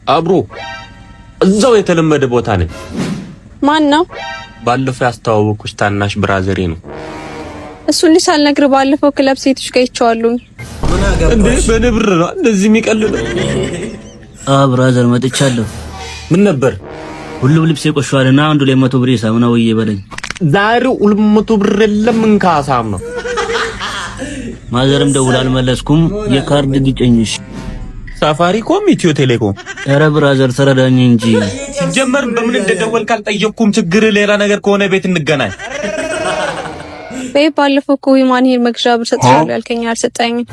አብሮ እዛው የተለመደ ቦታ ነኝ። ማን ነው? ባለፈው ያስተዋወቅኩሽ ታናሽ brother ኤ ነው። እሱን ልጅ ሳልነግርህ ባለፈው ክለብ ሴቶች ጋር አይቼዋለሁ። ምን እንዴ አገባሽ? በንብር ነው እንደዚህ የሚቀልለው? አ brother፣ መጥቻለሁ። ምን ነበር? ሁሉም ልብስ ቆሽሿልና አንዱ ላይ 100 ብር ሳሙና ውዬ በለኝ። ዛሬ 200 ብር የለም፣ እንካ ሳሙና። ማዘርም ደውላ አልመለስኩም። የካርድ ግጨኝሽ። ሳፋሪኮም፣ ኢትዮ ቴሌኮም። ኧረ brother፣ ተረዳኝ እንጂ። ሲጀመር በምን እንደደወልክ አልጠየቅኩም። ችግር ሌላ ነገር ከሆነ ቤት እንገናኝ። በይ፣ ባለፈው እኮ human hair መግዣ ብር ሰጥሻለሁ ያልከኝ አልሰጠኝም።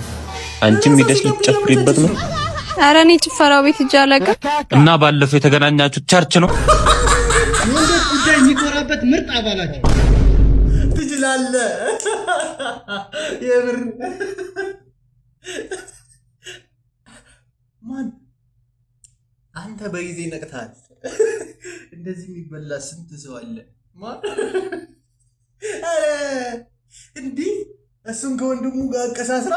አንቺም ሂደሽ ልትጨፍሪበት ነው? ኧረ እኔ ጭፈራው ቤት ሂጅ አላውቅም። እና ባለፈው የተገናኛችሁት church ነው? የወንዶች ጉዳይ የሚኮራበት ምርጥ አባላቸው። ትችላለህ። የምር ማን አንተ በጊዜ ነቅተሃል። እንደዚህ የሚበላ ስንት ሰው አለ? ማን፣ ኧረ እንዲህ እሱን ከወንድሙ ጋር አቀሳስራ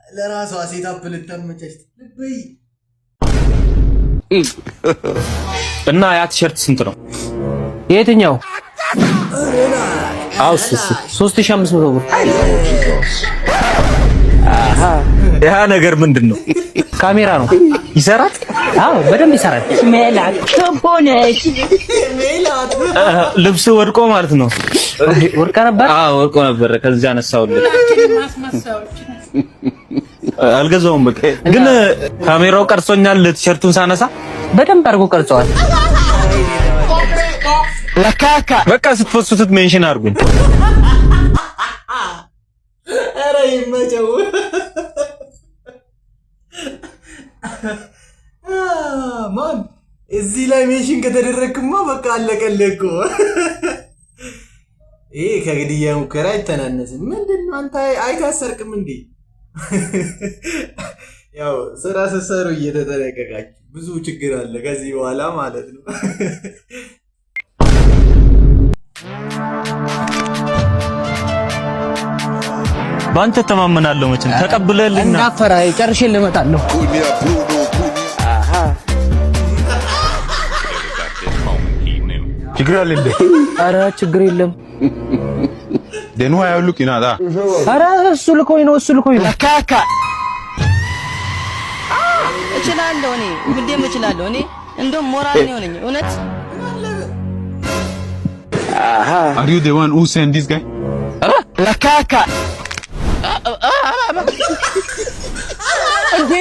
ለራሷ setup ልታመቻች ልበይ። እና ያ ቲሸርት ስንት ነው? የትኛው? አው እሱ 3500 ብር። ያ ነገር ምንድን ነው? ካሜራ ነው። ይሰራል? አዎ፣ በደንብ ይሰራል። ሜላት ቶፖነች። ሜላት። ልብስ ወድቆ ማለት ነው። ወርቀ ነበር። አዎ፣ ወድቆ ነበር። ከዚያ አነሳሁልህ። አልገዛውም። በቃ ግን ካሜራው ቀርጾኛል። ቲሸርቱን ሳነሳ በደንብ አድርጎ ቀርጸዋል። በቃ ስትፖስቱት mention አድርጉኝ። ኧረ ይመቸው። ማን እዚህ ላይ mention ከተደረግክማ በቃ አለቀልህ እኮ። ይሄ ከግድያ ሙከራ አይተናነስም። ምንድን ነው አንተ አይታሰርቅም እንዴ? ያው ስራ ስትሰሩ እየተጠነቀቃችሁ፣ ብዙ ችግር አለ ከዚህ በኋላ ማለት ነው። በአንተ ተማመናለሁ። መቼም ተቀብለህልኝ እንዳፈራ ጨርሼ ልመጣለሁ። ችግር አለ እንዴ? ኧረ ችግር የለም። ደኑ ያሉክ ይናዳ። ኧረ እሱ ልኮኝ ነው፣ እሱ ልኮኝ ነው። እችላለሁ፣ እኔ ሁሌም እችላለሁ። እኔ እንደውም ሞራል ነው የሆነኝ እውነት። Are you the one who sent this guy? እንዴ!